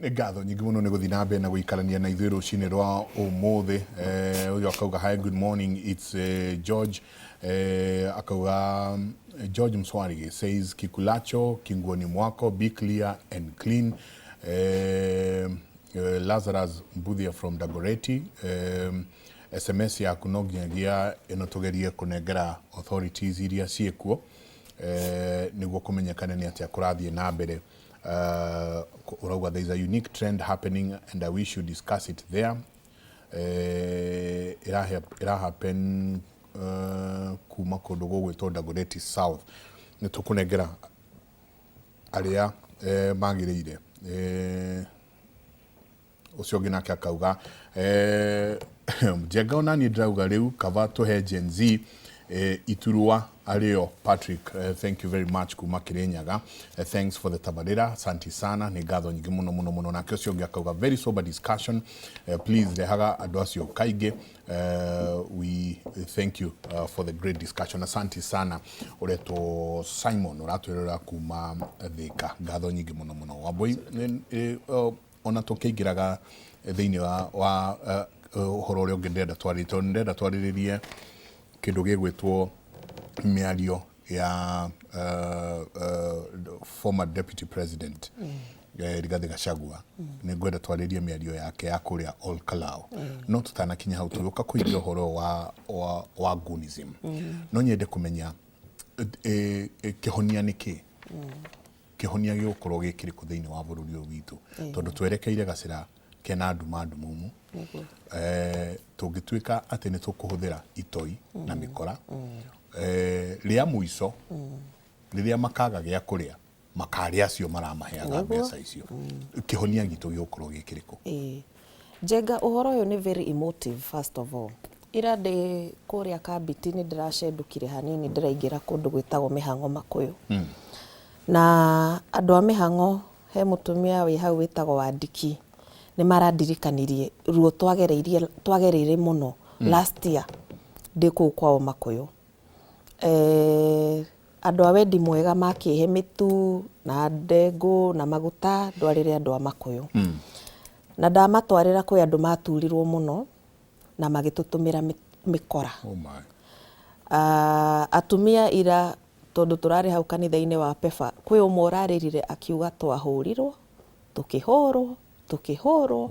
Nĩ ngatho nyingĩ mũno nĩ gũthiĩ na mbere na gũikarania na ithuĩ rũcinĩ rwa ũmũthĩ. Ũyũ akauga, "Hi, good morning, it's George." Akauga, George Mswarigi says, "Kikulacho kinguoni mwako, be clear and clean." Lazarus Mbuthia from Dagoretti, SMS yaku no nginyagia ĩno tũgerie kũnengera authorities iria ciĩkuo nĩguo kũmenyekane nĩ atĩa kũrathiĩ na mbere. Ũrauga, "There is a unique trend happening and I wish you discuss it there." Ĩra happen kuma kũndũ gũgwĩtwo Dagoretti South. Nĩ tũkũnengera arĩa magĩrĩire. Ũcio ũngĩ nake akauga, "Njenga, ona niĩ ndĩrauga rĩu kaba tũhe Gen Z iturwa arĩo." Patrick, thank you very much kuma Kirinyaga. Thanks for the tabarĩra, asante sana. Nĩ ngatho nyingĩ mũno mũno mũno. Nake ũcio ũngĩ akauga, "Very sober discussion. Please rehaga andũ acio kaingĩ. We thank you for the great discussion." Asante sana. Ũretwo Simon, ũratwĩrora kuma Thika, ngatho nyingĩ mũno mũno. Wambui, ona tũkĩingĩraga thĩinĩ wa ũhoro ũrĩa ũngĩ ndĩrenda twarĩrie, tondũ ndĩrenda twarĩrĩrie kĩndũ gĩgwĩtwo mĩario ya former deputy president Rigathi Gachagua. Nĩ ngwenda twarĩrie mĩario yake ya kũrĩa Ol Kalou. No tũtanakinya hau, tũgĩũka kũingĩra ũhoro wa goonism, no nyende kũmenya kĩhonia nĩ kĩ? Kĩhonia gĩgũkorwo gĩ kĩrĩkũ thĩinĩ wa bũrũri ũyũ witũ, tondũ twerekeire gacĩra kena nduma ndumumu? Tũngĩtuĩka atĩ nĩ tũkũhũthĩra itoi na mĩkora, rĩa mũico rĩrĩa makaga gĩa kũrĩa, makarĩa acio maramaheaga mbeca icio. Kĩhonia gitũ gĩgũkorwo gĩ kĩrĩkũ? Ĩĩ. Njenga, ũhoro ũyũ nĩ very emotive. First of all, ira ndĩ kũrĩa Kambiti nĩ ndĩracendũkire hanini, ndĩraingĩra kũndũ gwĩtagwo Mĩhang'o Makũyũ. Na andũ a Mĩhang'o, he mũtumia wĩ hau wĩtagwo Wandiki, nĩ marandirikanirie ruo twagereirie, twagereire mũno last year ndĩ kũu kwao Makũyũ. Andũ a wendi mwega makĩhe mĩtu na ndengũ na maguta ndwarĩre andũ a Makũyũ. Na ndamatwarĩra, kwĩ andũ maturirwo mũno na magĩtũtũmĩra mĩkora. Oh my. Atumia ira, tondũ tũrarĩ hau kanitha-inĩ wa Pefa, kwĩ ũmwe ũrarĩrire akiuga, "Twahũrirwo, tũkĩhũrwo, tũkĩhũrwo,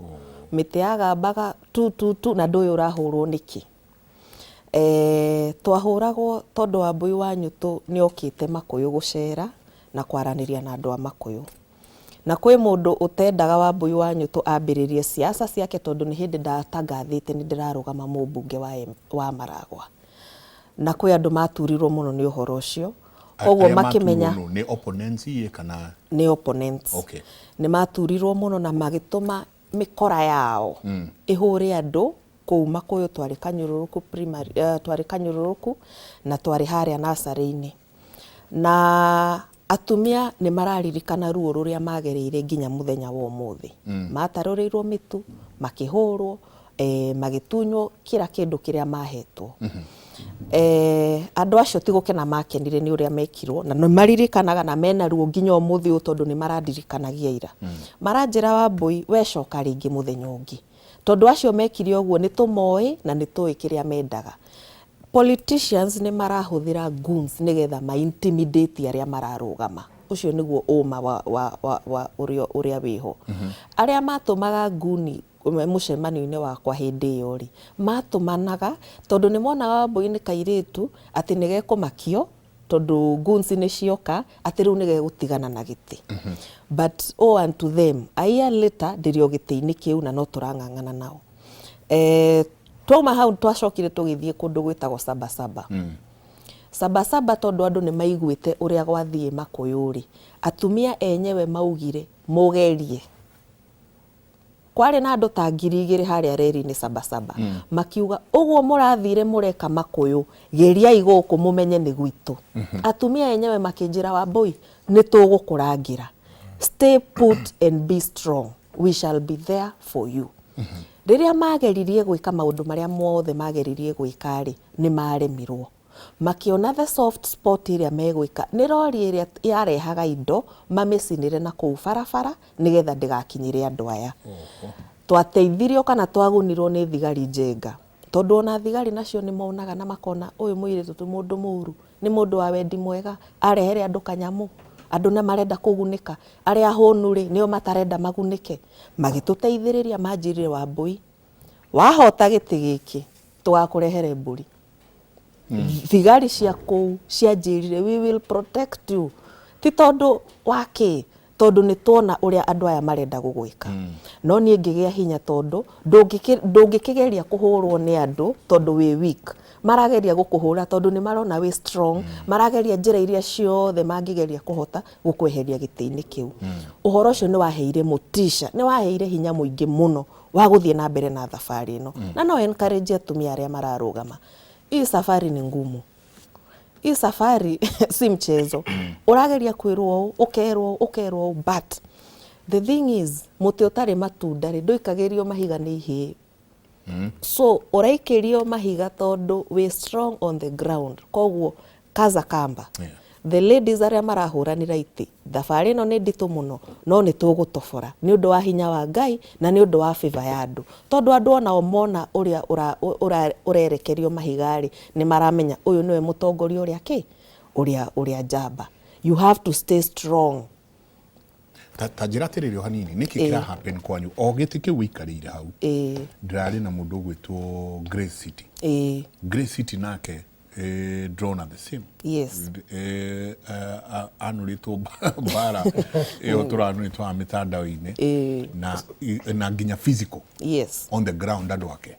mĩtĩ yagambaga tu tu tu, na ndũĩ ũrahũrwo nĩkĩ." Twahũragwo tondũ Wambui wa Nyũtũ nĩ okĩte Makũyũ gũcera na kwaranĩria na andũ a Makũyũ. Na kwĩ mũndũ ũtendaga Wambui wa Nyũtũ ambĩrĩrie siasa ciake, tondũ nĩ hĩndĩ ndatangathĩte nĩ ndĩrarũgama mũmbunge wa Maragwa. Na kwĩ andũ maturirwo mũno nĩ ũhoro ũcio. Koguo Arĩa makĩmenya maturirwo nũ? Nĩ opponents iye kana? Nĩ opponents. Nĩ maturirwo mũno na magĩtũma mĩkora yao ĩhũre andũ kũu Makũyũ. Twarĩ Kanyũrũrũku primary, twarĩ Kanyũrũrũku na twarĩ harĩa nursery-inĩ. Na atumia nĩ mararirikana ruo rũrĩa magereire nginya mũthenya wa ũmũthĩ. Matarũrĩirwo mĩtu, makĩhũrwo, magĩtunywo kĩra kĩndũ kĩrĩa mahetwo. Andũ acio ti gũkena makenire nĩ ũrĩa mekirwo, na nĩ maririkanaga na mena ruo nginya ũmũthĩ ũyũ, tondũ nĩ marandirikanagia ira. Maranjĩra, "Wambui, we coka rĩngĩ mũthenya ũngĩ, tondũ acio mekire ũguo nĩ tũmoĩ na nĩ tũĩ kĩrĩa mendaga." Politicians nĩ marahũthĩra goons nĩgetha ma intimidate arĩa mararũgama. Ũcio nĩguo ũma wa ũrĩa wĩho. Arĩa matũmaga nguni mũcemanio-inĩ wakwa hĩndĩ ĩyo rĩ, matũmanaga tondũ nĩ monaga Wambui nĩ kairĩtu, atĩ nĩ gekũmakio tondũ goons nĩ cioka, atĩ rĩu nĩ gegũtigana na gĩtĩ. But oh, unto them, a year later ndĩrĩ o gĩtĩ-inĩ kĩu na no tũrang'ang'ana nao. Twauma hau twacokire tũgĩthiĩ kũndũ gwĩtagwo Sabasaba. Sabasaba, tondũ andũ nĩ maiguĩte ũrĩa gwathiĩ Makũyũ rĩ, atumia enyewe maugire mũgerie. Kwarĩ na andũ ta 2000 harĩa reri-inĩ Sabasaba. Makiuga, "Ũguo mũrathire mũreka Makũyũ, geriai gũkũ mũmenye nĩ gwitũ." Atumia enyewe makĩnjĩra, "Wambui, nĩ tũgũkũrangĩra, stay put and be strong, we shall be there for you." Rĩrĩa mageririe gwĩka maũndũ marĩa mothe mageririe gwĩka rĩ, nĩ maremirwo. Makĩona the soft spot ĩrĩa megwĩka nĩ rori ĩrĩa yarehaga indo mamĩcinĩre na kũu barabara nĩgetha ndĩgakinyĩre andũ aya. Twateithirio kana twagunirwo nĩ thigari njenga, tondũ ona thigari nacio nĩ monaga na makona ũyũ mũirĩtu ti mũndũ mũru, nĩ mũndũ wa wendi mwega, arehere andũ kanyamũ, andũ nĩ marenda kũgunĩka, arĩa ahũnu rĩ nĩo matarenda magunĩke. Magĩtũteithĩrĩria manjĩrire Wambũi, wahota gĩtĩ gĩkĩ tũgakũrehere mbũri. Thigari cia kũu cianjĩrire we will protect you, ti tondũ wa kĩ, tondũ nĩ tuona ũrĩa andũ aya marenda gũgwĩka. No niĩ ngĩgĩa hinya tondũ ndũngĩkĩgeria kũhũrwo nĩ andũ tondũ wĩ weak. Marageria gũkũhũra tondũ nĩ marona wĩ strong, marageria njĩra iria ciothe mangĩgeria kũhota gũkweheria gĩtĩ-inĩ kĩu. Ũhoro ũcio nĩ waheire motisha, nĩ waheire hinya mũingĩ mũno wa gũthiĩ na mbere na thabarĩ ĩno. Na no encourage atumia arĩa mararũgama. Hii safari ni ngumu. Hii safari si mchezo. Ũrageria kwĩrwo ũũ, ũkerwo ũũ, ũkerwo ũũ, but the thing is, mũtĩ ũtarĩ matunda rĩ, ndũikagĩrio mahiga nĩ ihĩĩ. So ũraikĩrio mahiga tondũ wĩ strong on the ground. Koguo kaza kamba. The ladies arĩa marahũranĩra itĩ, thabarĩ ĩno nĩ nditũ mũno, no nĩ tũgũtobora nĩ ũndũ wa hinya wa Ngai na nĩ ũndũ wa favor ya andũ. Tondũ andũ onao mona ũrĩa ũrerekerio mahiga rĩ, nĩ maramenya ũyũ nĩwe mũtongoria ũrĩa kĩ? Ũrĩa ũrĩa njamba. You have to stay strong. Ta njĩra atĩrĩrĩ o hanini, nĩkĩ kĩra happen kwanyu o gĩtĩ kĩu wĩikarĩire hau? Ndĩrarĩ na mũndũ ũgwĩtwo Grace City. Grace City nake ndĩrona the same. Anũrĩtwo mbara ĩyo tũranũrĩtwo haha mĩtandao-inĩ na nginya physical on the ground andũ ake.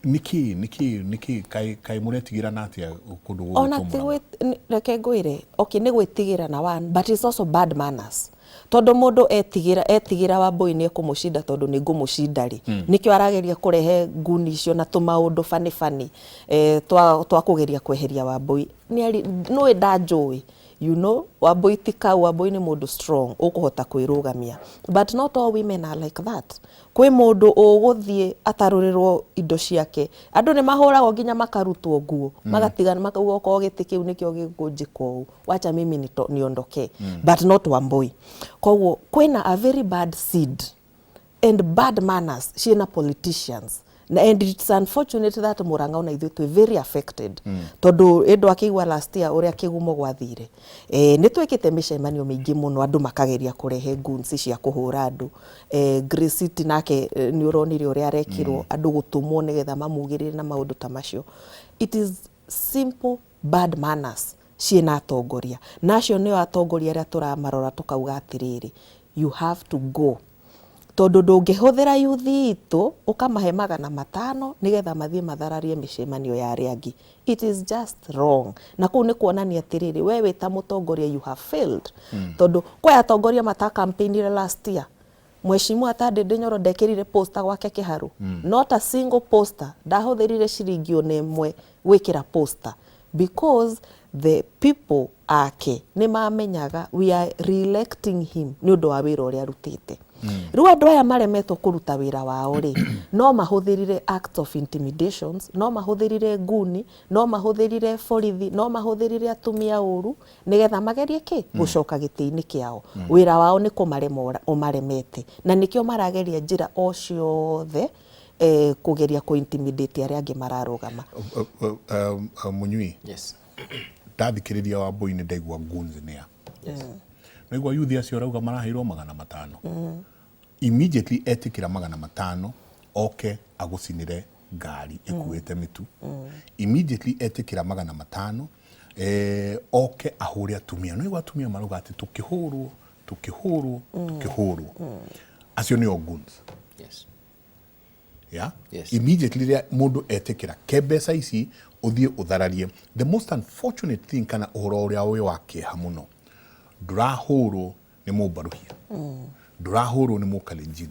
Nĩkĩ nĩkĩ nĩkĩ kaĩ kaĩ mũretigĩra na atĩa kũndũ Ona gũgwĩtwo ti Mũrang'a? Reke ngwĩre, okay, nĩ gwĩtigĩra na one, but it's also bad manners. Tondũ mũndũ etigĩra etigĩra Wambũi nĩ ekũmũcinda tondũ nĩ ngũmũcinda rĩ, nĩkĩo arageria kũrehe nguni icio na tũmaũndũ bani bani twa kũgeria kweheria Wambũi. Nĩũĩ ndanjũĩ, you know, Wambũi ti kau, Wambũi nĩ mũndũ strong, ũkũhota kwĩrũgamia. But not all women are like that. Kwĩ mũndũ ũgũthiĩ atarũrĩrwo indo ciake. Andũ nĩ mahũragwo nginya makarutwo nguo, magatigana makauga okorwo gĩtĩ kĩu nĩkĩo gĩkũnjĩka ũũ, wacha mimi niondoke. But not Wambũi. Koguo kwĩna a very bad seed and bad manners ciĩna politicians. And it's unfortunate that Murang'a ona ithuĩ twĩ very affected. Tondũ ĩ ndwakĩigua last year ũrĩa kĩgumo gwathire. Nĩ twĩkĩte mĩcemanio mĩingĩ mũno andũ makageria kũrehe goons cia kũhũra andũ. Grace City nake nĩ ũronire ũrĩa arekirwo, andũ gũtũmwo nĩgetha mamugĩrĩre na maũndũ ta macio. It is simple bad manners ciĩna atongoria. Na acio nĩo atongoria arĩa tũramarora tũkauga atĩrĩrĩ, you have to go. Tondũ ndũngĩhũthĩra youth itũ ũkamahe 500 nĩgetha mathiĩ mathararie mĩcemanio ya arĩa angĩ. It is just wrong. Na kũu nĩ kuonania atĩrĩrĩ, we wĩ ta mũtongoria you have failed. Tondũ kwĩ atongoria mata campaignire last year. Mheshimiwa ta Ndindi Nyoro ndekĩrire poster gwake Kĩharũ. Not a single poster. Ndahũthĩrire ciringi ona ĩmwe gwĩkĩra poster. Because the people ake nĩ mamenyaga we are re-electing him nĩ ũndũ wa wĩra ũrĩa arutĩte. Rĩu andũ aya maremetwo kũruta wĩra wao rĩ, no mahũthĩrire acts of intimidations, no mahũthĩrire nguni, no mahũthĩrire borithi, no mahũthĩrire atumia ũru, nĩgetha magerie kĩ? Gũcoka gĩtĩ-inĩ kĩao. Wĩra wao nĩ kũmarema ũmaremete. Na nĩkĩo marageria njĩra o ciothe kũgeria kũ intimidate arĩa angĩ mararũgama. Mũnyui, ndathikĩrĩria Wambũi nĩ ndaigua goons nĩa. Naigua youth acio arauga maraheirwo 500. Immediately etĩkĩra 500 oke agũcinĩre ngari ĩkuĩte mĩtu. Immediately etĩkĩra 500 oke ahũre atumia. Naigua atumia marauga atĩ tũkĩhũrwo, tũkĩhũrwo, tũkĩhũrwo. Acio nĩo goons. Yeah? Yes. Immediately rĩrĩa mũndũ etĩkĩra ke mbeca ici ũthiĩ ũthararie. The most unfortunate thing kana ũhoro ũrĩa wĩ wa kĩeha mũno, ndũrahũrwo nĩ mũmbaruhia, ndũrahũrwo nĩ mũkalenjin,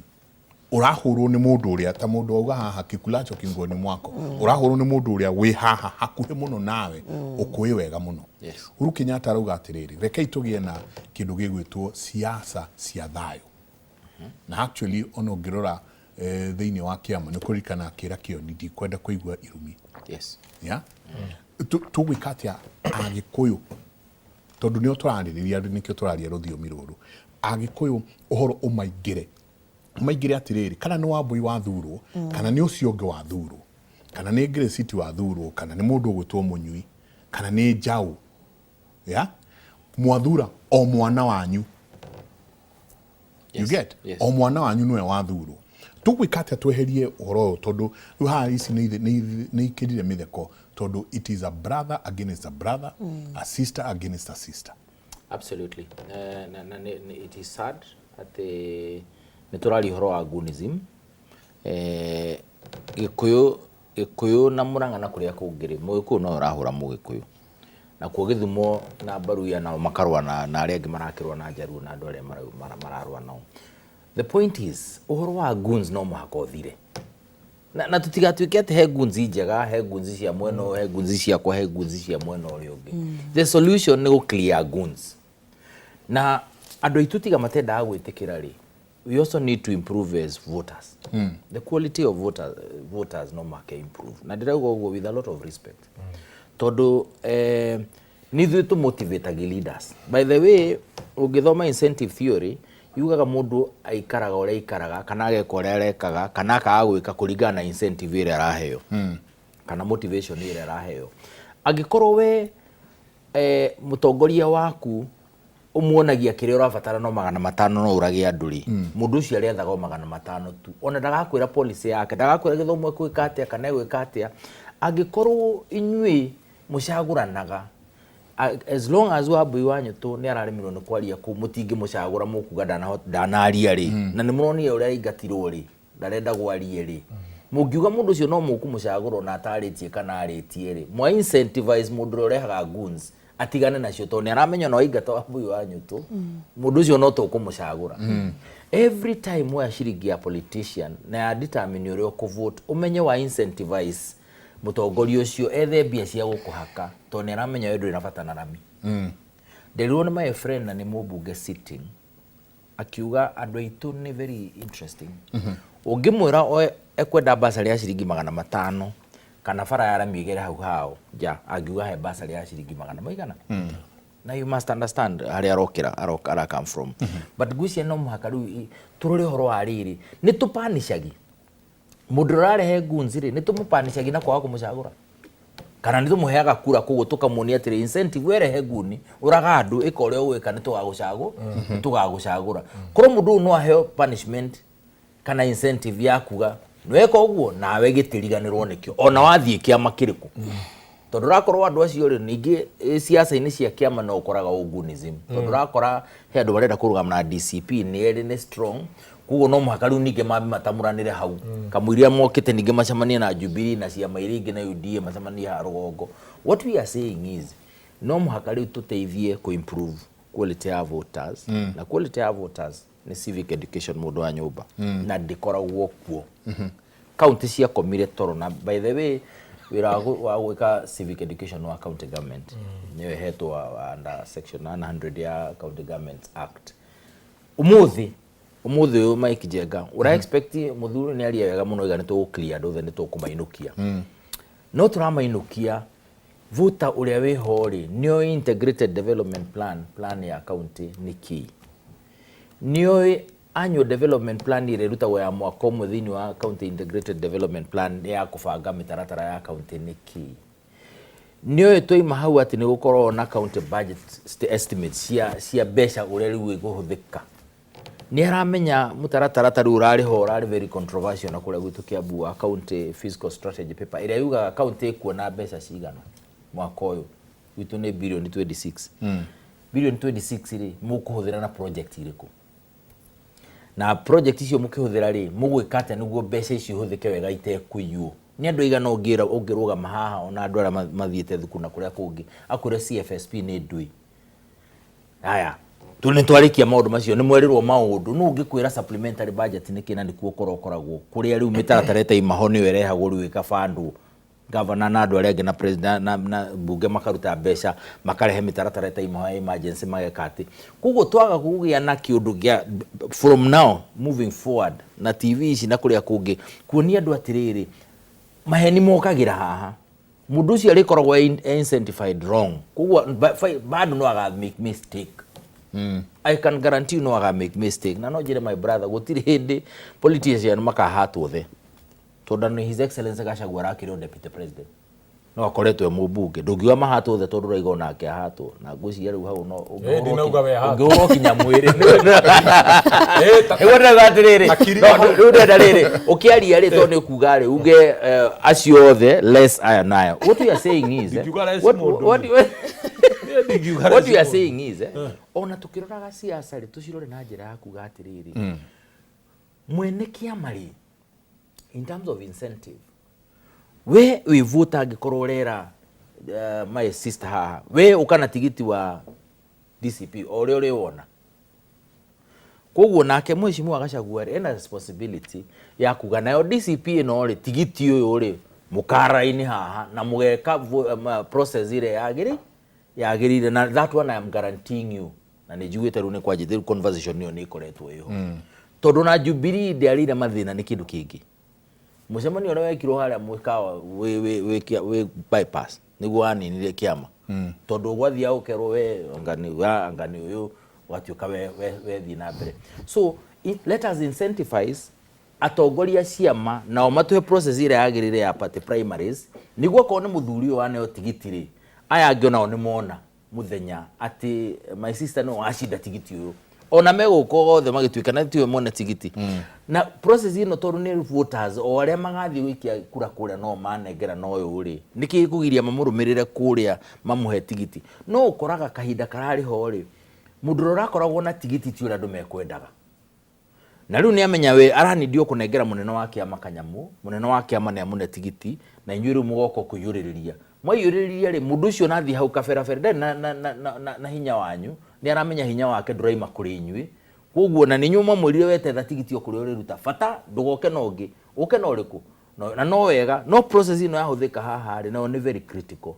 ũrahũrwo nĩ mũndũ ũrĩa ta mũndũ wauga haha kikulacho kinguoni mwako, ũrahũrwo nĩ mũndũ ũrĩa wĩ haha hakuhĩ mũno nawe, ũkũĩ wega mũno. Uhuru Kenyatta arauga atĩrĩrĩ, rekei tũgĩe na kĩndũ gĩgwĩtwo siasa cia thayũ. Na actually ona ũngĩrora thĩinĩ wa kĩama nĩ kũririkana akĩra Kĩoni ndikwenda kũigua irumi. Yeah? Tũgwĩka atĩa Agĩkũyũ, tondũ nĩo tũrarĩrĩria, nĩkĩo tũraria rũthiomi rũrũ? Agĩkũyũ ũhoro ũmaingĩre, maingĩre atĩrĩrĩ, kana nĩ Wambui wathurwo, kana nĩ ũcio ũngĩ wathurwo, kana nĩ Grace wathurwo, kana nĩ mũndũ ũgwĩtwo Mũnyui, kana nĩ Njaũ, ya mwathura o mwana wanyu, you get? O mwana wanyu nĩwe wathurwo. Tũgwĩka atĩa tweherie ũhoro ũyũ? Tondũ rĩu haha ici nĩ ikĩrire mĩtheko, tondũ it is a brother against a brother, a sister against a sister. Absolutely. Na it is sad atĩ nĩ tũraria ũhoro wa goonism. Gĩkũyũ na Mũrang'a na kũrĩa kũngĩ rĩ, Mũgĩkũyũ no ũrahũra Mũgĩkũyũ. Nakuo Gĩthumo na Mbaruya nao makarũa na arĩa angĩ marakĩrũa na Njaruo na andũ arĩa mararũa nao. The point is, ũhoro wa goons no mũhaka ũthire. Na tũtigatuĩke atĩ he goons njega, he goons cia mwena ũyũ, he goons ciakwa, he goons cia mwena ũrĩa ũngĩ. The solution nĩ gũ clear goons. Na andũ aitũ tiga matendaga gwĩtĩkĩra rĩ, we also need to improve as voters. The quality of voters no mũhaka improve. Na ndĩrauga ũguo with a lot of respect. Tondũ nĩ ithuĩ tũmotivatagia leaders. By the way, ũngĩthoma incentive theory, yugaga mũndũ aikaraga ũrĩa aikaraga, kana ageka ũrĩa arekaga, kana akaga gwĩka kũringana na incentive ĩrĩa araheo, kana motivation ĩrĩa araheo. Angĩkorwo we mũtongoria waku ũmuonagia kĩrĩa ũrabatara no 500 no ũrage andũ rĩ, mũndũ ũcio arĩethaga o 500 tu. Ona ndagakwĩra policy yake, ndagakwĩra gĩthomo egwĩka atĩa kana egwĩka atĩa. Angĩkorwo inyuĩ mũcagũranaga, as long as Wambui wa Nyũtũ nĩ araremirwo nĩ kwaria kũu, mũtingĩmũcagũra, mũkuga ndanaria rĩ, na nĩ mũronire ũrĩa aingatirwo rĩ, ndarenda gwarie rĩ, mũngiuga mũndũ ũcio no mũkũmũcagũra ona atarĩtie kana arĩtie rĩ, mwa incentivize mũndũ ũrĩa ũrehaga goons atigane nacio, tondũ nĩ aramenya no aingata Wambui wa Nyũtũ, mũndũ ũcio no tũkũmũcagũra. Every time woya ciringi ya politician na ya determine ũrĩa ũkũvote, ũmenye wa incentivize mũtongoria ũcio ethe mbia cia gũkũhaka, tondũ nĩ aramenya we ndũrĩ na bata na rami. Nderirwo nĩ my friend na nĩ mũmbunge sitting, akiuga andũ aitũ nĩ very interesting. Ũngĩmwĩra ekwenda basarĩ ya ciringi 500 kana bara ya rami ĩgere hau hao nja, angiuga he basarĩ ya ciringi magana maigana. Na you must understand harĩa arokĩra, ara come from. But ngwĩciria no mũhaka rĩu tũrore ũhoro wa rĩrĩ, nĩ tũpanicagi mũndũ ũrĩa ũrarehe goons rĩ, nĩ tũmũpanicagi na kwaga kũmũcagũra, kana nĩ tũmũheaga kura, koguo tũkamuonia atĩrĩ, incentive, werehe nguni, ũraga andũ, ĩka ũrĩa ũgwĩka, nĩ tũgagũcagũra, nĩ tũgagũcagũra. Korwo mũndũ ũyũ no aheo punishment kana incentive ya kuga nĩweka ũguo nawe gĩtĩriganĩrwo nĩkĩo ona wathiĩ kĩama kĩrĩkũ, tondũ ũrakorwo andũ acio rĩ, ningĩ ciaca-inĩ cia kĩama no ũkoraga ũgunism, tondũ ũrakora he andũ marenda kũrũgama na DCP, nĩ erĩ nĩ strong, koguo no mũhaka rĩu ningĩ mambe matamũranĩre hau kamũiria mokĩte, ningĩ macemanie na Jubilee na ciama iria ingĩ na UDA, macemanie haha rũgongo. What we are saying is no mũhaka rĩu tũteithie kũ improve quality ya voters, na quality ya voters nĩ civic education, mũndũ wa nyũmba, na ndĩkoragwo kuo. Kaunti ciakomire toro. Na by the way, wĩra wa gwĩka civic education wa county government nĩyo ĩhetwo under section 100 ya County Government Act. Ũmũthĩ ũyũ, Mike Njenga, ũra expect mũthuri nĩ aria wega mũno, iga nĩ tũgũ clear andũ othe, nĩ tũkũmainũkia, no tũramainũkia voter ũrĩa wĩho rĩ, nĩoĩ integrated development plan ya county nĩ kĩĩ, nĩoĩ annual development plan ĩrĩa ĩrutagwo ya mwaka ũmwe thĩinĩ wa county integrated development plan ya kũbanga mĩtaratara ya county nĩ kĩĩ, nĩoĩ twaima hau atĩ nĩ gũkoragwo na county budget estimates cia mbeca ũrĩa rĩu ĩkũhũthĩka, nĩ aramenya mũtaratara ta rĩu ũrarĩ ho, ũrarĩ very controversial na kũrĩa gwitũ Kiambu, wa county fiscal strategy paper ĩrĩa yugaga county ĩkuona mbeca cigana mwaka ũyũ. Gwitũ nĩ birioni 26. Birioni 26 rĩ, mũkũhũthĩra na project irĩkũ, na project icio mũkĩhũthĩra rĩ, mũgwĩka atĩa nĩguo mbeca icio ihũthĩke wega itekũiywo? Nĩ andũ aigana ũngĩrũgama haha, ona andũ arĩa mathiĩte thukuru na kũrĩa kũngĩ, akwĩre CFSP nĩ ndũĩ? Haya, tu nĩ twarĩkia maũndũ macio, nĩ mwerirwo maũndũ. Nũ ũngĩkwĩra supplementary budget nĩ kĩ, na nĩkuo ũkorwo ũkoragwo kũrĩa rĩu mĩtaratara ĩtaima ho, nĩyo ĩrehagwo rĩu ĩkabandwo, gavana na andũ arĩa angĩ na president na mbunge makaruta mbeca, makarehe mĩtaratara ĩtaima ho ya emergency, mageka atĩ. Koguo twaga kũgĩa na kĩũndũ gĩa from now moving forward na TV ici na kũrĩa kũngĩ kuonia andũ atĩrĩrĩ, maheni mokagĩra haha. Mũndũ ũcio arĩkoragwo e incentivized wrong. Koguo bado no aga make mistake. I can guarantee you no aga make mistake. Na no njĩre my brother, gũtirĩ hĩndĩ politician makahatwo the. Tondũ nĩ His Excellency Gachagua arakĩrĩ o deputy president. No akoretwo e mũmbunge. Ndũngiuga mahatwo othe tondũ ũraiga onake ahatwo. Na ngwĩciria rĩu hau no Ĩ, ndinauga we ahatwo. ũngĩhũrwo kinya mwĩrĩ. Ĩ, ta- Nĩguo ndĩrauga atĩrĩrĩ, Akiri no, hau. rĩu ndĩrenda rĩrĩ, ũkĩaria rĩ, tondũ nĩ ũkuga rĩ, uge acio othe less aya na aya. What we are saying is, Ndingiuga less mũndũ. Niĩ ndingiuga what less we are mũndũ. saying is, ona tũkĩroraga siasa rĩ, tũcirore na njĩra ya kuga atĩrĩrĩ, mwene kĩama rĩ, in terms of incentive, we wĩ voter angĩkorwo ũrera my sister haha, we ũka na tigiti wa DCP o ũrĩa ũrĩwona. Koguo nake mheshimiwa Gachagua rĩ, ena responsibility ya kuga nayo DCP ĩno rĩ, tigiti ũyũ rĩ, mũkara-inĩ haha na mũgeka process ĩrĩa yagĩrĩire, na that one I am guaranteeing you. Na nĩ njiguĩte rĩu nĩ kwanjĩte rĩu conversation ĩyo nĩ ĩkoretwo ĩho. Tondũ na Jubilee ndĩarĩire mathĩna nĩ kĩndũ kĩngĩ. Mũcemanio ũrĩa wekirwo harĩa mũkawa wĩ bypass nĩguo waninire kĩama. Tondũ gwathiaga ũkerwo we anga nĩ wa, anga nĩ ũyũ, ũgatuĩka we thiĩ na mbere. So let us incentivize atongoria ciama nao matũhe process ĩrĩa yagĩrĩire ya party primaries, nĩguo okorwo nĩ mũthuri ũyũ waneo tigiti rĩ, aya angĩ onao nĩ mona mũthenya atĩ my sister no wacinda tigiti ũyũ, ona megũka othe magĩtuĩka na tiwe mwene tigiti. Na process ĩno tondũ nĩ voters o arĩa magathiĩ gũikia kura kũrĩa no manengera na ũyũ rĩ, nĩkĩ gĩkũgiria mamũrũmĩrĩre kũrĩa mamũhe tigiti? No ũkoraga kahinda kararĩ ho rĩ, mũndũ ũrĩa ũrakoragwo na tigiti ti ũrĩa andũ mekwendaga. Na rĩu nĩ amenya we aranindio kũnengera mũnene wa kĩama kanyamũ, mũnene wa kĩama nĩ amũne tigiti, na inyuĩ rĩu mũgoka kũiyũrĩrĩria. Mwaiyũrĩrĩria rĩ, mũndũ ũcio nathiĩ hau kaberabere, ndarĩ na hinya wanyu, nĩ aramenya hinya wake ndũraima kũrĩ inyuĩ. Koguo na nĩ inyuĩ mwamwĩrire we tetha tigiti o kũrĩa ũrĩruta, bata ndũgoke na ũngĩ, ũke na ũrĩkũ? No, na no wega, no process ĩno yahũthĩka haha rĩ, nayo nĩ very critical.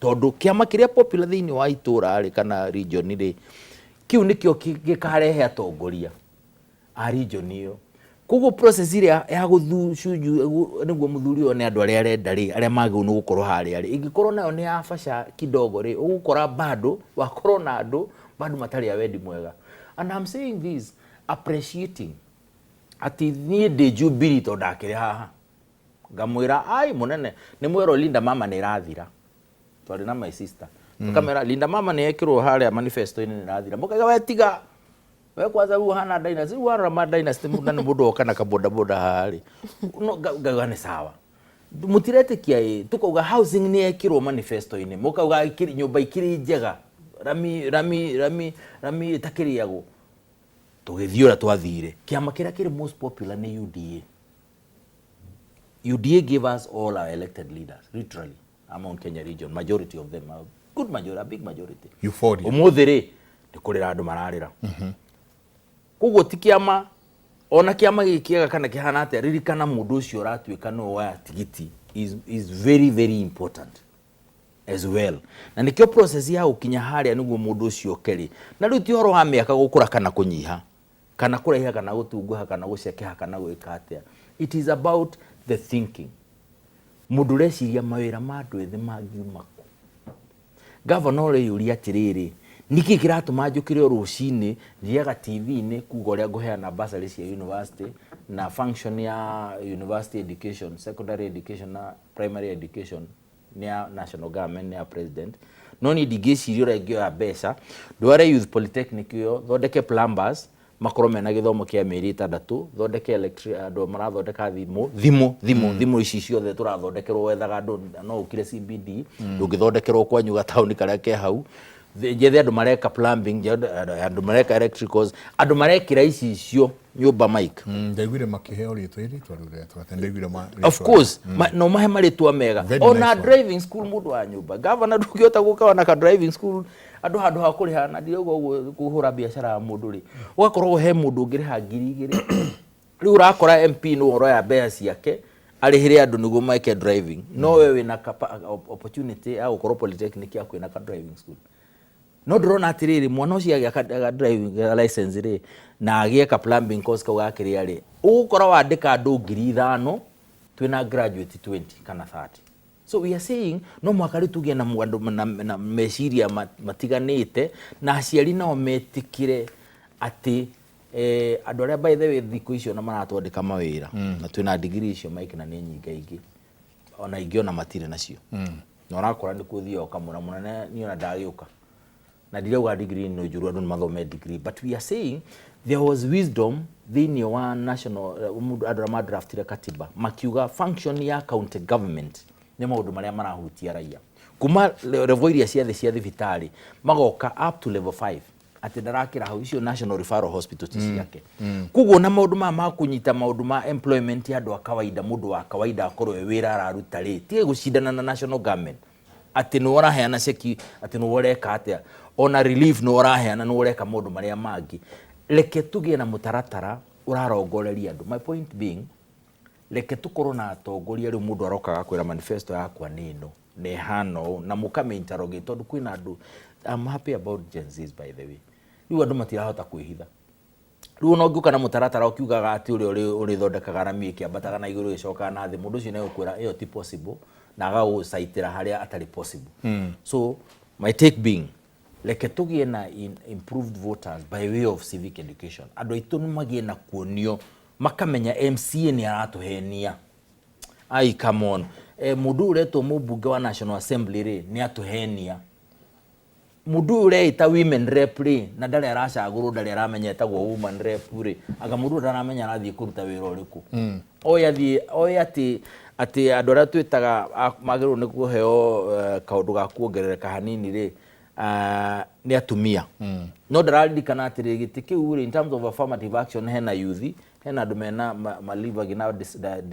Tondũ kĩama kĩrĩa popular thĩinĩ wa itũra rĩ, kana region rĩ, kĩu nĩkĩo gĩkarehe atongoria a region ĩyo. Koguo process ĩrĩa ya gũthũcunju nĩguo mũthuri ũyũ one andũ arĩa arenda rĩ, arĩa magĩrĩirwo nĩ gũkorwo harĩa rĩ, ĩngĩkorwo nayo nĩ ya baca kidogo rĩ, ũgũkora bado wakorwo na andũ bado matarĩ a wendi mwega. And I'm saying this appreciating atĩ niĩ ndĩ Jubilee tondũ ndakĩrĩ haha. Ngamwĩra ai mũnene nĩ mwerwo Linda Mama nĩ ĩrathira. Twarĩ na my sister. Tukamera Linda Mama nĩ yekĩrwo harĩa manifesto-inĩ nĩ ĩrathira. Mũkaiga we tiga. We kwanza rĩu ũhana dynasty, rĩu warora ma dynasty na nĩ mũndũ oka na kabodaboda haha rĩ. No ngauga nĩ sawa. Mũtiretĩkia ĩ, tukauga housing nĩ yekĩrwo manifesto-inĩ. Mũkauga nyũmba ikĩrĩ njega. Rami, rami, rami, rami ĩtakĩrĩagwo. Tũgĩthiĩ ũrĩa twathire. Kĩama kĩrĩa kĩrĩ most popular nĩ UDA. UDA gave us all our elected leaders, literally, Mount Kenya region, majority of them, a good majority, a big majority. Euphoria. Ũmũthĩ rĩ, nĩ kũrĩra andũ mararĩra. Koguo ti kĩama, ona kĩama gĩkĩ kĩega kana kĩhana atĩa, ririkana mũndũ ũcio ũratuĩka nĩwe woya tigiti is very, very important as well. Na nĩkĩo process ya gũkinya harĩa nĩguo mũndũ ũcio oke rĩ, na rĩu ti ũhoro wa mĩaka gũkũra kana kũnyiha, kana kũraiha kana gũtunguha kana gũcekeha kana gwĩka atĩa. It is about the thinking. Mũndũ ũreciria mawĩra ma andũ ethĩ mangiuma kũ. Gavana ũreyũria atĩrĩrĩ, nĩkĩ kĩratũma njũkĩre o rũcinĩ thiaga T V-inĩ kuga ũrĩa ngũheana bursary cia university na function ya university education, secondary education na primary education nĩ ya national government, nĩ ya president. No niĩ ndingĩciria ũrĩa ingĩoya mbeca ndware youth polytechnic ĩyo, thondeke plumbers makorwo mena gĩthomo kĩa mĩeri ĩtandatũ, thondeke electric, andũ marathondeka thimũ, thimũ, thimũ, thimũ ici ciothe tũrathondekerwo, wethaga andũ no ũkire CBD, ndũngĩthondekerwo kwanyu gataũni karĩa ke hau. Njethe andũ mareka plumbing, njethe andũ mareka electricals, andũ marekĩra ici icio nyũmba mic. Ndaiguire makĩheo rĩtwa, rĩtwa rĩu rĩetwo atĩa? Ndaiguire ma Of rĩtwa. course, no mahe marĩtwa mega. Very Ona nice one. driving school mũndũ wa nyũmba. Governor ndũngĩhota gũka ona ka driving school andũ handũ ha kũrĩha, na ndirauga ũguo kũhũra biacara ya mũndũ rĩ, ũgakorwo he mũndũ ũngĩrĩha ngiri igĩrĩ. Rĩu ũrakora MP nĩwe ũroya mbeca ciake arĩhĩre andũ nĩguo meke driving. No we wĩna opportunity ya gũkorwo polytechnic yaku ĩna ka driving school. No ndĩrona atĩrĩrĩ, mwana ũcio agĩa ka driving license rĩ, na agĩe ka plumbing course kau gakĩrĩa rĩ, ũgũkora wandĩka andũ ngiri ithano, twĩna graduate 20 kana 30. So we are saying no mũhaka rĩu tũgĩe na andũ na meciria matiganĩte, na aciari nao metĩkĩre atĩ andũ arĩa, by the way, thikũ icio na maratwandĩka mawĩra na twĩna degree icio, Mike, na nĩ nyingaingĩ, ona ingĩ ona matirĩ nacio, na ũrakora nĩ kũthiaga ũkamũra mũnene. Niĩ ona ndagĩũka na ndirauga degree nĩ njũru, andũ nĩ mathome degree, but we are saying there was wisdom thĩinĩ wa national mũndũ, andũ arĩa madraftire katiba makiuga function ya county government nĩ maũndũ marĩa marahutia raia kuma level iria cia thĩ cia thibitarĩ magoka up to level 5, atĩ ndarakĩra hau icio national referral hospital ti ciake. Koguo na maũndũ maya ma kũnyita maũndũ ma employment ya andũ a kawaida, mũndũ wa kawaida akorwo e wĩra araruta rĩ, tige gũcindana na national government atĩ nĩwe ũraheana ceki, atĩ nĩwe ũreka atĩa, ona relief nĩwe ũraheana, nĩwe ũreka maũndũ marĩa mangĩ. Reke tũgĩe na mũtaratara ũrarongoreria andũ. My point being, reke tũkorwo na atongoria. Rĩu mũndũ aroka agakwĩra manifesto yakwa nĩ ĩno na ĩhana ũũ, na mũkame interrogate, tondũ kwĩna andũ. I'm happy about Gen Zs, by the way. Rĩu andũ matirahota kwĩhitha. Rĩu ona ũngĩũka na mũtaratara ũkiugaga atĩ ũrĩa ũrĩthondekaga rami ĩkĩambataga na igũrũ ĩgĩcokaga na thĩ, mũndũ ũcio nĩ egũkwĩra ĩyo ti possible na agagũcaitĩra harĩa atarĩ possible. So my take being, reke tũgĩe na improved voters by way of civic education. Andũ aitũ nĩ magĩe na kuonio, makamenya MCA nĩ aratũhenia. Ai, come on, mũndũ ũyũ ũretwo mũmbunge wa National Assembly rĩ, nĩ atũhenia. Mũndũ ũyũ ũreĩta women rep rĩ, na ndarĩ aracagũrwo, ndarĩ aramenya etagwo woman rep rĩ, anga mũndũ ũyũ ndaramenya arathiĩ kũruta wĩra ũrĩkũ. Oĩ athiĩ oĩ atĩ andũ arĩa twĩtaga magĩrĩirwo nĩ kũheo kaũndũ ga kuongerereka hanini rĩ, nĩ atumia, no ndararirikana atĩrĩ, gĩtĩ kĩu rĩ, in terms of affirmative action, hena youth, hena andũ mena ma living na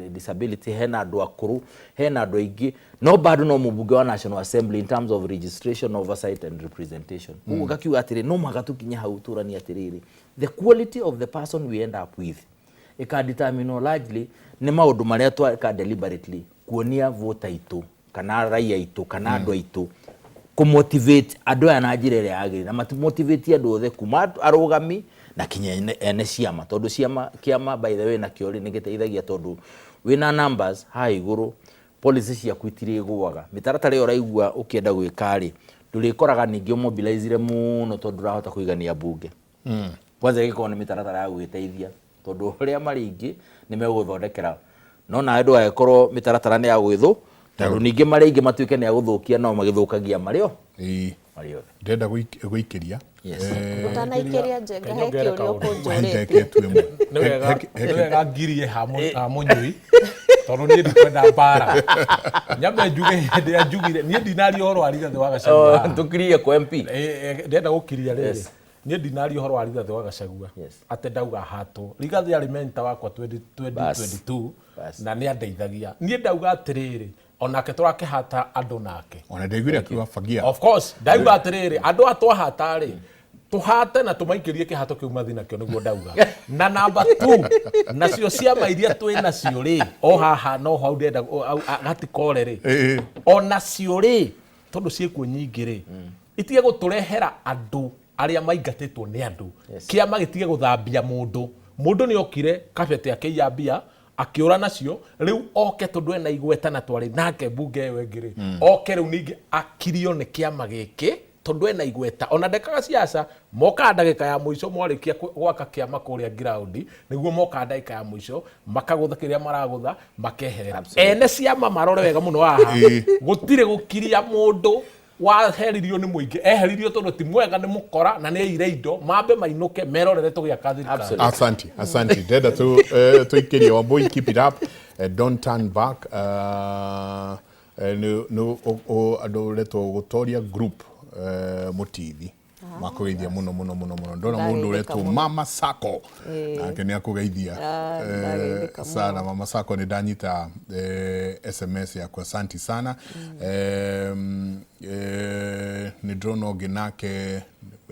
disability, hena andũ akũrũ, hena andũ aingĩ, no bado no mũmbunge wa National Assembly in terms of registration, oversight and representation. Koguo ngakiuga atĩrĩ, no mũhaka tũkinye hau tũranie atĩrĩrĩ, the quality of the person we end up with ĩkadeterminwo largely nĩ maũndũ marĩa tweka deliberately kuonia voter itũ kana raia itũ kana andũ aitũ, kũmotivate andũ aya na njĩra ĩrĩa yagĩrĩire, na matimotivate andũ othe kuma arũgami na kinya ene ciama, tondũ ciama, kĩama, by the way, nakĩo rĩ, nĩ gĩteithagia, tondũ wĩna numbers haha igũrũ, policy ciaku itirĩgũaga. Mĩtaratara ĩyo ũraigua ũkĩenda gwĩka rĩ, ndũrĩkoraga ningĩ ũmobilizire mũno, tondũ ndũrahota kũigania mbunge. Kwanza ĩgĩkorwo nĩ mĩtaratara ya gũgĩteithia, tondũ ũrĩa marĩ aingĩ nĩ megũgũthondekera, no nawe ndũgagĩkorwo mĩtaratara nĩ ya gwĩthũ, tondũ ningĩ marĩ aingĩ matuĩke nĩ agũthũkia, no magĩthũkagia marĩ o marĩ othe. Ndĩrenda gũikĩria. Yes. Ũtanaikĩria njenga, he Nyongere kĩũria kaũndũ. ũkũnjũrĩtie. Ndeke tu ĩmwe. Nĩ wega, nĩ wega ngirie ha mũnyui, tondũ niĩ ndikwenda mbara. Nyambe njuge, hĩndĩ ĩrĩa njugire niĩ ndinaria ũhoro wa Rigathĩ wa Gachagua haha. Tũkirie kwa MP. Ndĩrenda gũkiria rĩrĩ. Yes. Niĩ ndinaria ũhoro wa Rigathĩ wa Gachagua Yes. atĩ ndauga hatwo. Rigathĩ arĩ mentor wakwa 2022 Bas. na nĩ andeithagia. Niĩ ndauga atĩrĩrĩ, onake tũrakĩhata andũ nake. Ona ndaiguire akiuga fagia. Of course, ndauga atĩrĩrĩ, andũ aya twahata rĩ, tũhate na tũmaikĩrie kĩhato kĩu mathi nakĩo, nĩguo ndauga. Na namba two, nacio ciama iria twĩ nacio rĩ, o haha no hau ndĩrenda gatikore rĩ, onacio rĩ, tondũ ciĩkuo nyingĩ rĩ, itige gũtũrehera andũ arĩa maingatĩtwo nĩ andũ. Kĩama gĩtige gũthambia mũndũ. Mũndũ nĩ okire kabete akĩiya mbia, akĩũra nacio. Rĩu oke, tondũ ena igweta na twarĩ nake mbunge ĩyo ĩngĩ rĩ, oke rĩu ningĩ akirio nĩ kĩama gĩkĩ tondũ ena igweta, ona ndekaga ciaca. Mokaga ndagĩka ya mũico, mwarĩkia gwaka kĩama kũrĩa ground, nĩguo mokaga ndagĩka ya mũico makagũtha kĩrĩa maragũtha, makeherera. Ene ciama marore wega mũno haha. Gũtirĩ gũkiria mũndũ waheririo nĩ mũingĩ, eheririo tondũ ti mwega, nĩ mũkora na nĩ aire indo. Mambe mainũke merorere tũgĩaka thirikari. Absolutely. Asante, asante. Ndĩrenda tu tuikirie. Wambui, keep it up. Don't turn back. Nĩ andũ retwo Gũtoria Group, Mũtithi makũgeithia mũno mũno mũno mũno. Ndona mũndũ Ndageithĩka ũretwo mũno. Mama Sako nake nĩ akũgeithia. Ndageithĩka mũno. Sana Mama Sako, nĩ ndanyita SMS yaku, asanti sana. Nĩ ndĩrona ũngĩ nake,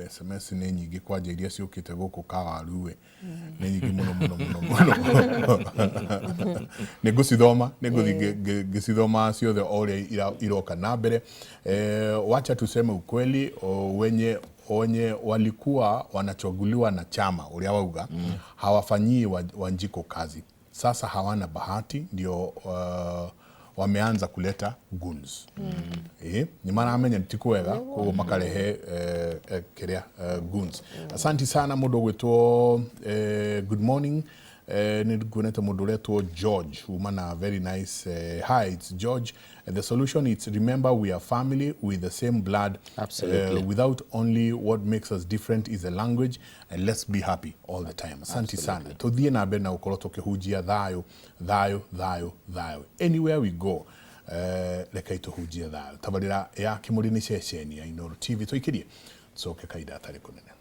SMS nĩ nyingĩ kwanja iria ciũkĩte gũkũ kawaruwe, nĩ nyingĩ mũno mũno mũno mũno. Nĩ ngũcithoma, nĩ ngũthiĩ ngĩcithoma ciothe o ũrĩa iroka na mbere. Wacha tuseme ukweli, wenye walikuwa wanachaguliwa na chama, ũrĩa wauga, hawafanyii Wanjiko kazi. Sasa hawana bahati, ndio. Wameanza kuleta guns. Nĩ maramenya ti kwega, koguo makarehe kĩrĩa guns. Asanti sana mũndũ ũgwĩtwo good morning. Nĩ nguonete mũndũ ũretwo George uma na very nice. Hi, it's George. The solution is, remember, we are family with the same blood. Without only what makes us different is a language, and let's be happy all the time. Asante sana. Tuthiĩ na mbere na gũkorwo tũkĩhunjia thayũ, thayũ, thayũ, thayũ anywhere we go. Rekei tũhunjie thayũ. Tabarĩra ya Kĩmũrĩ nĩ ceceni ya Inooro TV. Tũikĩrie, tũcoke kahinda gatarĩ kũnene.